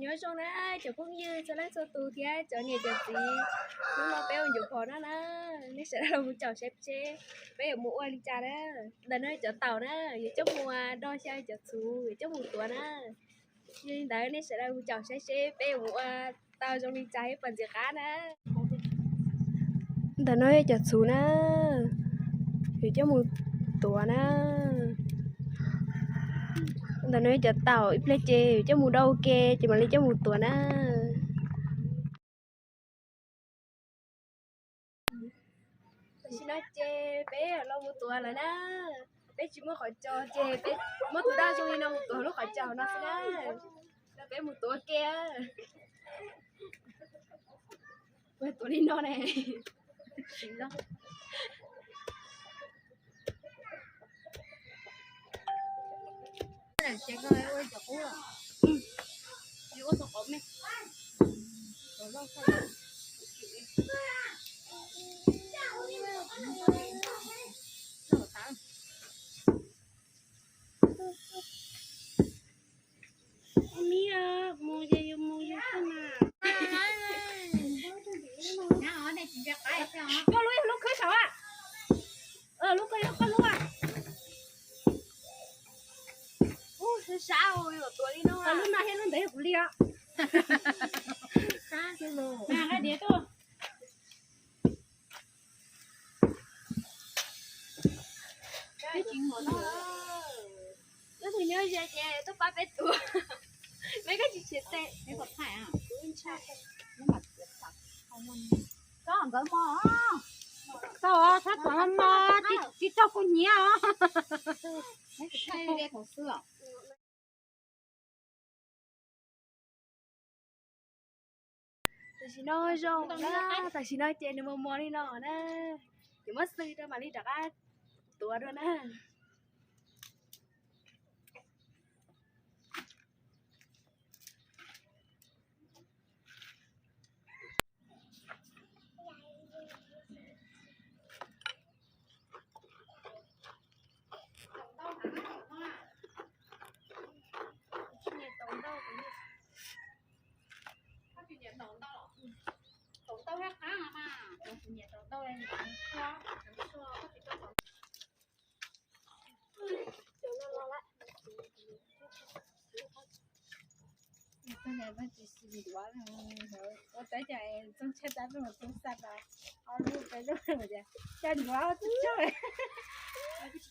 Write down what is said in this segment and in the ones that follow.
Nyob zoo na cov phooj ywg txhua leej txhua tus thiab cov niam cov txiv, hnub no peb ua ncuav phom no na, nej sawv daws los mus caum saib seb peb yuav mus ua li cas na. Ntawm no cov taum na, yuav coj mus ua do xyaw, cov txhuv yuav coj mus tuav na. Yog li ntawd nej sawv daws mus caum saib seb peb yuav mus ua tau zoo li cas thiab puas ntxim qab na. Ntawm no yog cov txhuv na, yuav coj mus tuav na. Ntawm no yog cov taum, ib pliag ces yuav coj mus do ua ke ces mam li coj mus tuav na. Tam sim no ces peb los mus tuav lawm na. Peb tsis muaj qhov cos ces peb muab tus dab zoo li no mus tuav lub qhov cos no xwb na. Peb mus tuav ua ke. Tuav li no ne. Koj lub, lub khwb saum a. Lub koj, koj lub a. Ub, sab sab, yuav tuav li no, lub no thiab lub ntawd yog kuv li os. Nqa diav tuaj. Peb tsis muaj no. Tus nyob ze ces tuaj pab peb tuav. Peb koj tsis txiav tes. Txhob nkawd mos. Tau, txhob tuav mos, tsis tau kuv nyiav os. Tam sim no zoo na, tam sim no ces nws mos mos li no na. Ces muab xwb rau mam li rov qab tuav dua na. Ua teb ces txooj tshaj tab peb mus txooj xa pas ob lub peb lub tias coj ncuav txooj tshaj. Koj tsis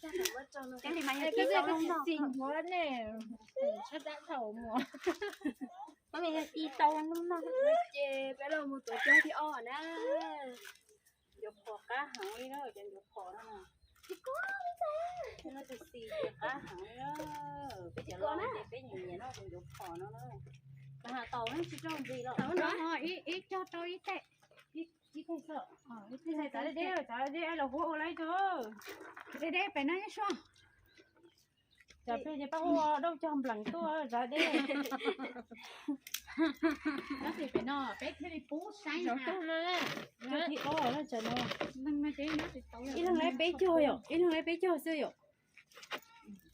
txi ncuav ne, tshaj tab thaum mus. Ces peb los mus tuav cov thib ob na. Ncuav phom qab heev li na, cov ncuav phom no. Tus xis ces qab heev li na. Peb cov laus ces peb nyiam nyiam noj cov ncuav phom no na. Mas has taus ne tsis rau ntsis los. Ib cog rau ib teg, ib teg xwb. Txav deb deb, txav deb los huab ua lawm tus. Deb deb pem no nyob suab. Cov peb ces pab ua dauj cog nplees tuaj zov deb. Nyob tim pem no peb thiaj li pub saib. Cov thib ob na, cov no. Ib leeg laib peb cog yom, ib leeg laib peb cog xwb yom.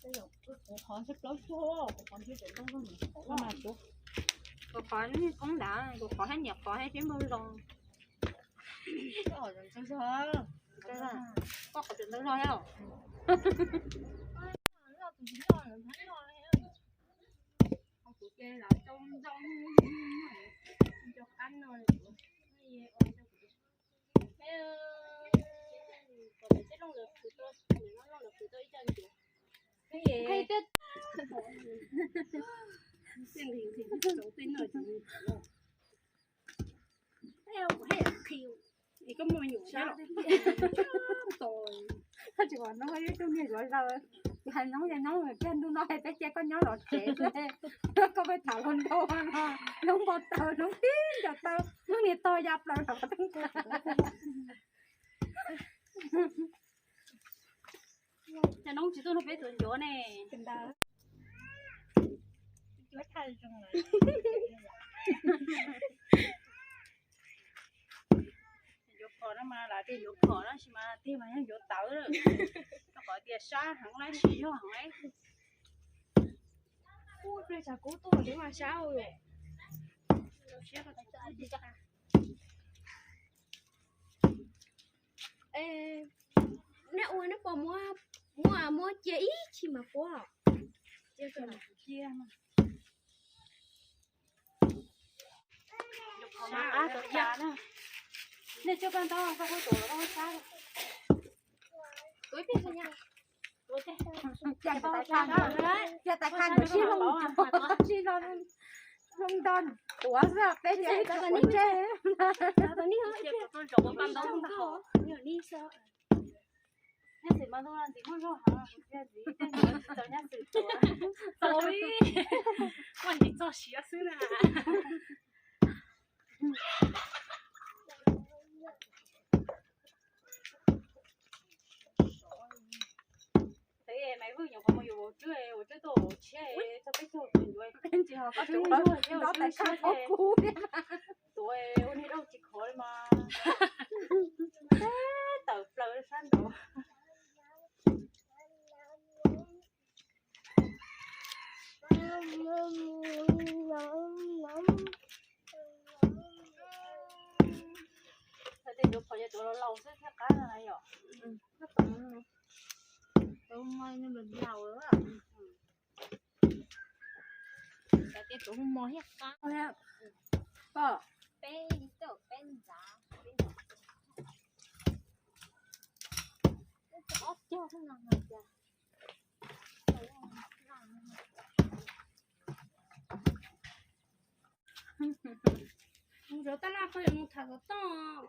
Kuv qhov ntshe plaub cog, kuv qhov ntshe tseem ntau. Kuv qhov niag koob nrad, kuv qhov thiab niam qhov thiab peb npau zoo. Koj qhov tseem ntau zog thiab. Koj muaj nyuam sab los, koj tsis pom noob ib tug niag zuav zaws, hais noob ces noob tiag, ntuj no peb cia koj nyob los tsev, koj pheej tham hluas nraug no, noob npau taws, noob tib ncaws taw, noob niag tog ya plaws rau. Cas noob tsis tuaj nrog peb tuav ncuav ne? Ncuav phom no mas lawv tias ncuav phom no tab sis mas tiag mas yog ncuav tawv lawm. Rau qhov tias sab heev lawm, tsis yog heev lawm. Ub, pliag tshav kub tuaj mas sab ua. Nej ua nej puas muab, muab, muab cia ib chim mas puab. Nej coj koj ntaub koj hu tuav los koj sab. Cia tais kha ntawd sib hloo, sib hloo nto tuav xwb peb cia ib tug quav ntsej. Nyob xwm mas ntuj no ntxim muaj zog heev, kuv cia ntxiv tej ntawd tsis tau nyob xwm tuav. Tau li, muaj ntsis txog siav xwb na. Maiv Vwj nyuam qhuav mus yuav vauv tswb, vauv tswb tuaj vauv tshiab txog peb caug tus ncuav, peb ntsis ho koj tus ncuav tais kha qhov kub tuav ua niag dauj tsis khov li mas tawm plaws sab nraud. Tej ncuav phom ces tuav laus laus xwb thiaj qab no yom. Tuav mos thiaj qab. Peb, peb ntxav, peb ntxav. Ob cog xwb no. Mus zov tab laj pog yuav mus tham xov tooj.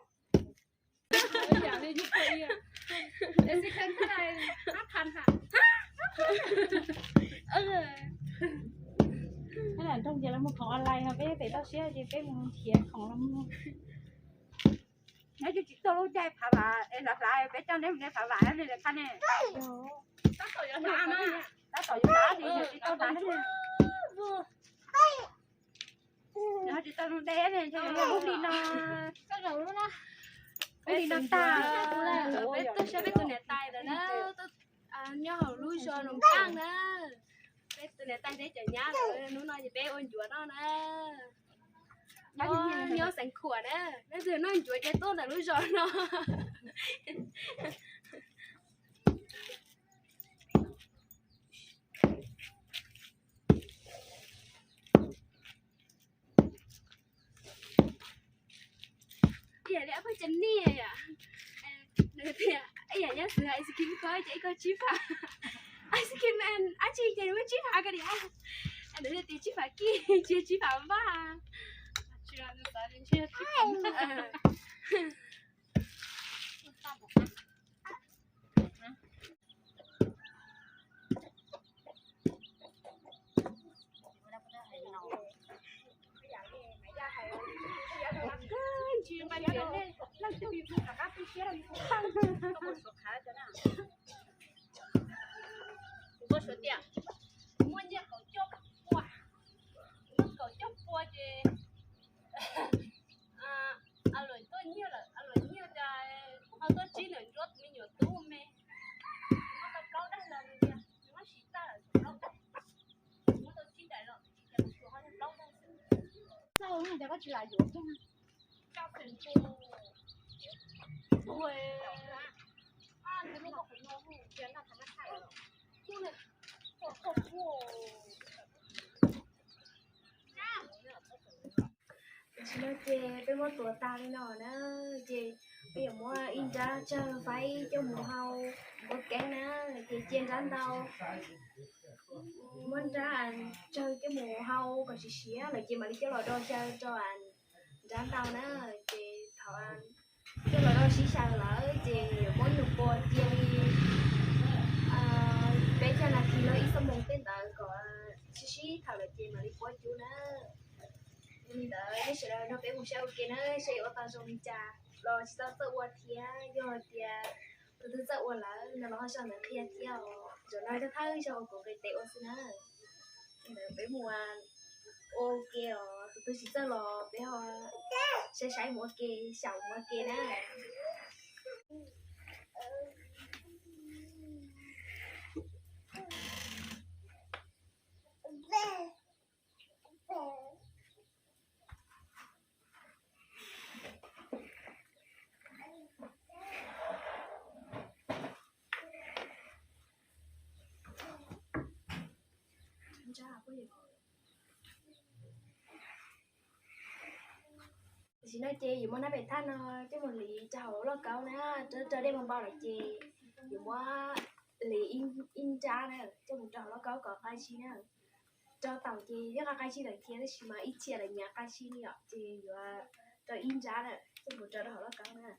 Nroog ces lawv mus khoom online no peb pem toj siab ces peb mus nrhiav khoom los mus. Neb tsis tuaj lub caij phav vam es lawv hlav peb coj neb mus neb phav vam ne, lawv qab ne. Tab tom yuav hlav ces tsis tau hlav ne. Nws ho tsis tau zoo deb ne, lub hli no, lub hli no tag. Peb tuaj saib peb tus niam tais lawm na, nyob hauv lub zos Noom Kaaj na. Peb tus niam tais thiab cov nyab lawm, hnub no ces peb ua ncuav noj na. Nyob, nyob Xeev Khuam na, leej twg noj ncuav ces tuaj ntawm lub zos no. Ib yam li ob peb cov niag yom, nws tias ib yam nyob xwb ice cream ko ces ib ko tsib phav, ice cream man dab tsi ces muab tsib phav ko diam, nws tias tsib phav kij ces tsib phav vaj. Kuv suav tias muaj nyiaj kaum cuaj pua, muaj kaum cuaj pua ces a luam tuaj nyiag lawm, a luam nyiag tias kuv ho tuaj tsib ntawm Ntsuab tus me nyuam tub me, muab tau plaub daim los nws tias nws muab siv tag lawm plaub daim, muab tau tsib daim los tsis tias kuv ho yog plaub daim xwb. Txawj no ces koj tsis lam yuav kiag. Tam sim no ces peb muab tuav tas li no na, ces peb yuav muab ib nrab tsawg faib coj mus hau ua keeb na, ces cia nrab ntau. Muab nrab tsawg coj mus hau kom siav siav lawm ces mam li coj los do xyaw rau nrab ntau na, ces thaum coj los do sib xyaw lawm ces yuav muab nws puas cia li peb caug nas this los ib xuab moos tej ntawd kom sib sib thaum lawm ces mam li puab cub na. Yog li ntawd nej sawv daws nrog peb mus saib ua ke na, saib yuav ua tau zoo li cas los tsis tau txawj ua thiab, yog hais tias tus twg txawj ua lawm no los ho sau ntawv qhia thiab os. Zaum no yog thawj zaug uas kuv nqis tes ua xwb na. Li ntawd peb mus ua ke os, tus twg tsis txawj los peb ho saib saib mus ua ke, xyaum mus ua ke na. Tam sim no ces yuav muab nab pem thaj no coj mus hliv rau hauv lauj kaub na, rau rau dej npau npau lawm ces yuav muab hliv ib nrab na coj mus rau hauv lauj kaub kom qab zib na. Rau taum ces yeej qab qab zib lawm thiab, tab sis mas ib txhia lawv nyiam qab zib li os, ces yuav rau ib nrab na coj mus rau rau hauv lauj kaub na.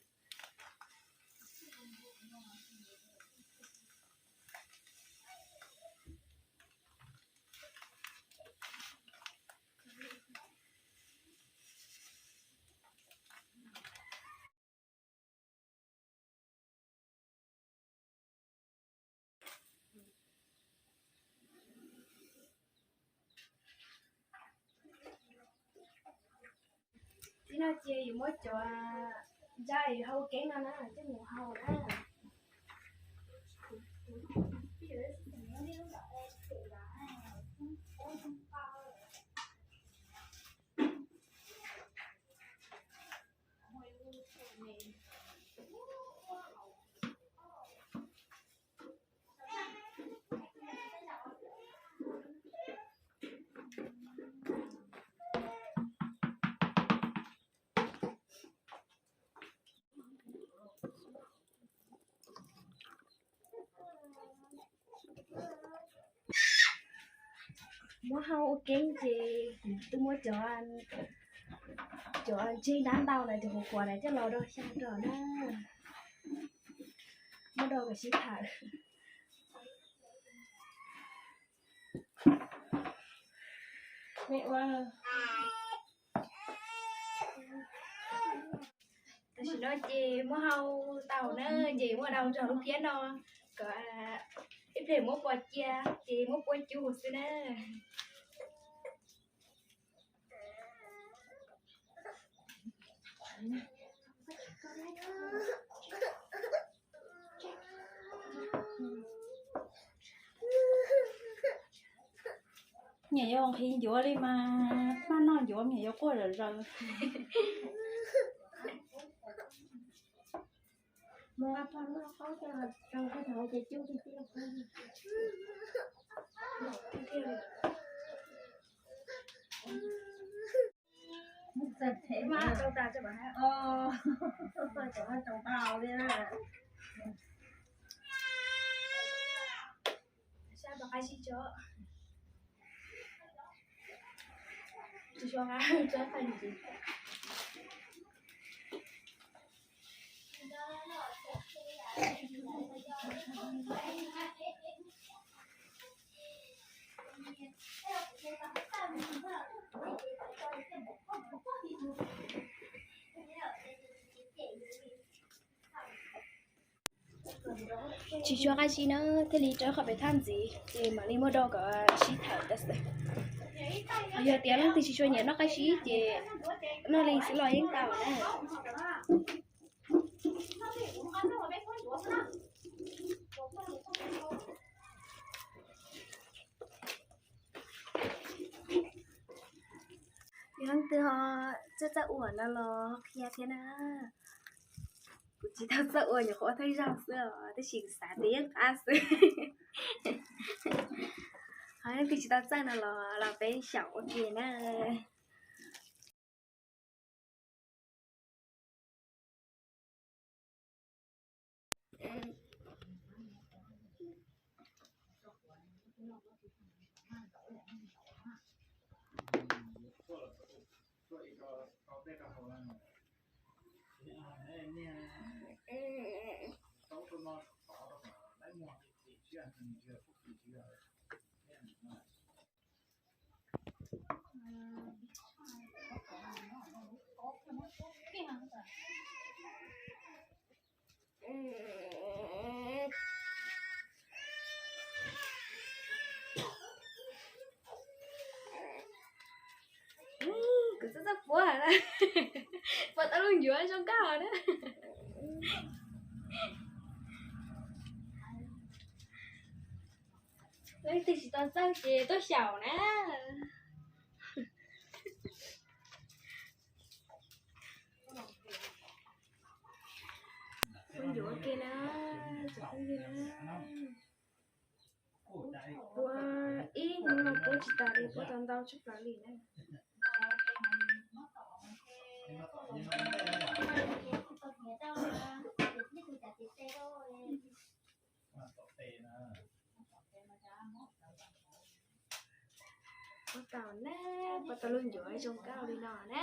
Tib no ces yuav muab cov nra hau keeb no na coj mus hau na. Muab hau ua keeb ces kuv twb muab cov, cov ntseg ntab ntau na, cov qhuav qhuav na coj los rau xyaa rau na. Muab rau kom sib tham. Tam sim no ces muab hau tau na, ces muab rau rau lub phiab no kom ib pliag muab pua cia, ces muab pua cub xwb na. Niam yuav nqhis ncuav li mas, maj noj ncuav niam yuav quaj zom zaws. Tsis tshua qab zib na, thiaj li rau qhov pem thaj ntxiv ces mam li muab do kom sib tham tas xwb. Yog tias leej twg tsis tshua nyiam noj qab zib ces noj li xwb los yeej tau na. Yog leej twg ho txawj txawj ua no los qhia thiab na. Kuv tsis tau txawj ua, nyuam qhuav ua thawj zaug xwb os, tab sis kuv xav tias yeej qab xwb. Ho leej twg tsis tau txawj no los los peb xyaum ua ke na. Kuv txawj txawj puab na, puab tau lub ncuav zoo nkauj na. Leej twg tsis tau txawj ces tuaj xyaum na. Phooj ywg ua ke na, phooj ywg na. Puab ib hnub no puab tsis tas li, puab tau ntau tshaj plaws li na. Tau lub ncuav zoo nkauj li no na.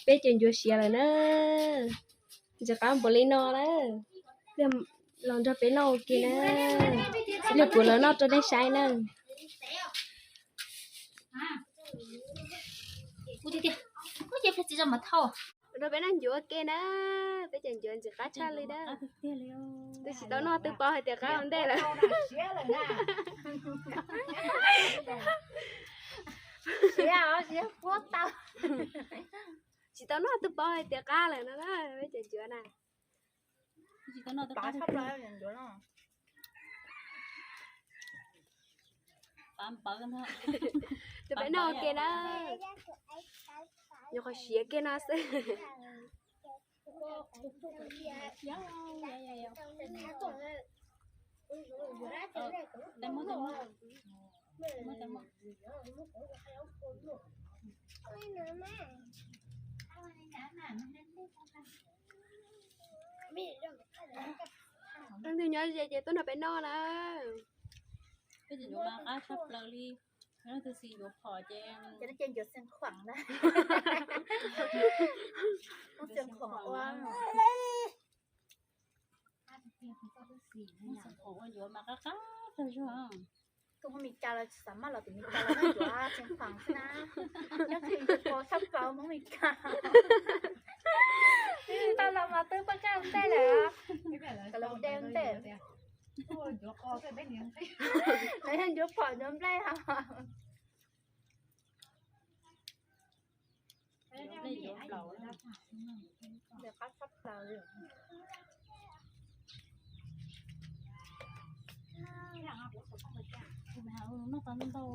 Peb cov ncuav siav lawm na, ntxim qab npaum li no na. Los nrog peb noj ua ke na. Txiv Lis Puv los noj rau nej saib na. Nrog peb noj ncuav ua ke na. Peb cov ncuav ntxim qab tshaj li na. Twb tsis tau noj twb paub hais tias qab ua ntej lawm. Tsis tau noj twb paub hais tias qab lawm no na, peb cov ncuav na. Rau peb noj ua ke na. Nyuam qhuav siav kiag no xwb. Leej twg nyob ze ces tuaj nrog peb noj na. Peb cov ncuav mas qab tshaj plaws li. Leej twg xis ncuav phom ces, ces ncuav xeev khuam na. Muab xeev khuam ua, muab xeev khuam ua ncuav mas qab qab tag zog. Tuaj Hmoob Mes Kas los tsis xav maj los tim Mes Kas los noj ncuav xeev khuam xwb na. Nyob tsis ncuav pos tshaj plaws Hmoob Mes Kas. Tau los mas twb poj kaj ntej lawm. Kom los de ntej. Ncuav pom ncuav nplej os. Noj tau ntau.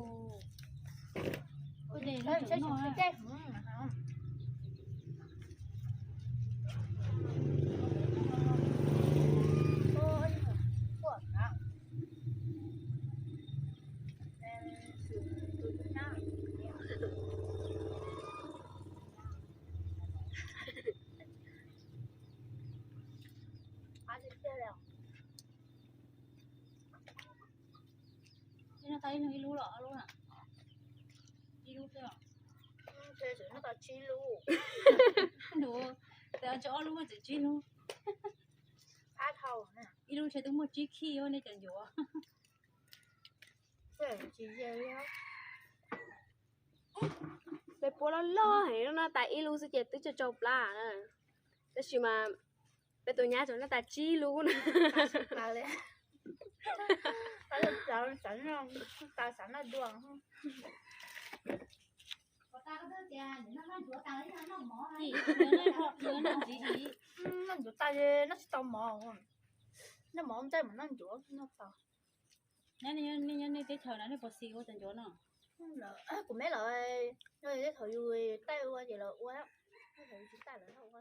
Noj tau ib leeg ib lub los ob lub na? Ib lub xwb. Nws tsis ob lub mas tseem tsib lub. Ib lub ntshe twb muaj tsib khij nej cov ncuav. Peb puab loj loj heev, noj tas ib lub xwb ces twb tsaug tsaug plab na. Tab sis mas peb tus nyab tseem noj tas tsib lub na. Noj ncuav tas noj tsis tau mov, noj mov ntej mas noj ncuav noj tau. Nej nyob nej teb chaws na nej puas xis ua cov ncuav no? Kuv meb lawv nyob teb chaws yus taij ua ces lawv ua, teb chaws yus tsis taij lawv ua.